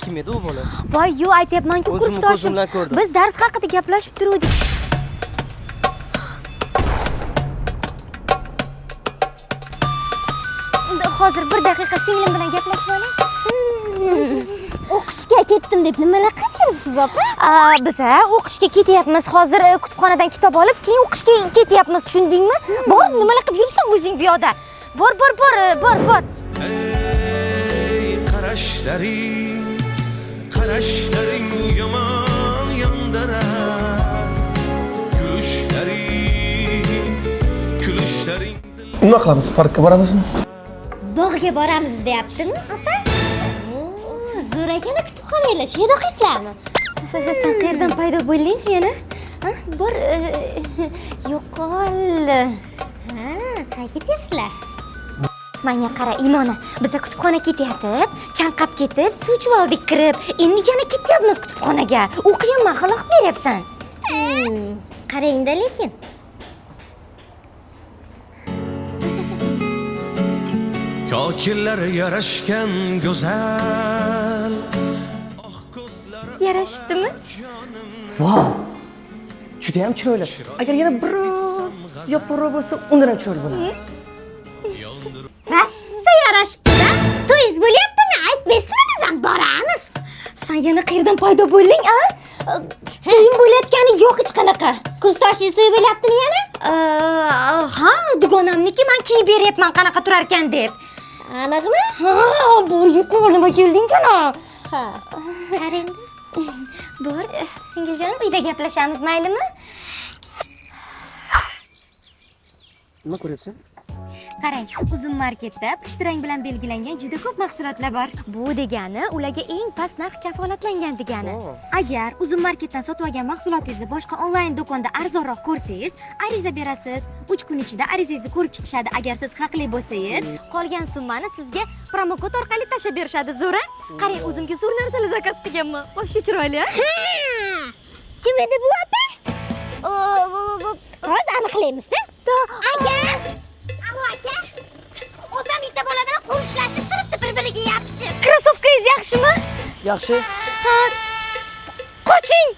Kim edi u bola? Voy, yo'q, aytyapman-ku, O'zimni kursdoshim. ko'zim bilan ko'rdim. Biz dars haqida gaplashib turuvdik. Hozir bir daqiqa singlim bilan gaplashib olay. O'qishga ketdim deb nimalar qilib yuribsiz, opa? Biz o'qishga ketyapmiz. Hozir kutubxonadan kitob olib, keyin o'qishga ketyapmiz, tushundingmi? Bor, nimalar qilib yuribsan o'zing bu yoqda? Bor, bor, bor, bor, bor. Ey qarashlaring, qarashlaring yomon yondirar. Kulishlaring, kulishlaring Nima qilamiz? Parkka boramizmi? Bog'ga boramiz deyaptimi, opa? Zo'r ekan kutubxonanglar. Shu yerda o'qiysizlarmi? Sen qayerdan paydo bo'lding yana? Ha, bor, yo'qol. Ha, qayerga ketyapsizlar? Menga qara, Imona, biz kutubxona ketayotib, chanqab ketib, suv ichib oldik kirib. Endi yana ketyapmiz kutubxonaga. O'qiyapman, xalaqit beryapsan. Qarang-da lekin. Kokillari yarashgan go'zal. Oh ko'zlari Yarashibdimi? Vau! Juda ham chiroyli. Agar yana biroz yopiqroq bo'lsa, undan ham chiroyli bo'ladi. Rosa yarashibdi-da. To'yingiz bo'lyaptimi? Aytmaysizmi, biz ham boramiz. Sen yana qayerdan paydo bo'lding, a? To'yim bo'layotgani yo'q hech qanaqa. Kursdoshingiz to'y bo'lyaptimi yana? Ha, dugonamniki, men kiyib beryapman qanaqa turar ekan deb. Aniqmi? Ha, bor, yo'qol, nima kelding kana? Ha. Qarang. Bor, singiljonim, uyda gaplashamiz, maylimi? Nima ko'ryapsan? Qarang, Uzum marketda pushti rang bilan belgilangan juda ko'p mahsulotlar bor. Bu degani ularga eng past narx kafolatlangan degani. Oo. Agar Uzum marketdan sotib olgan mahsulotingizni boshqa onlayn do'konda arzonroq ko'rsangiz, ariza berasiz. 3 kun ichida arizangizni ko'rib chiqishadi. Agar siz haqli bo'lsangiz, qolgan summani sizga promokod orqali tashlab berishadi. Zo'ra? Qarang, o'zimga zo'r narsalar zakaz qilganman. Вообще chiroyli, a? Kim edi bu opa? Hozir aniqlaymiz-da. Aka! Alo aka. Opam bitta bola bilan qo'l ushlashib turibdi, bir-biriga yopishib. Krossovkangiz yaxshimi? Yaxshi. Ha, qoching!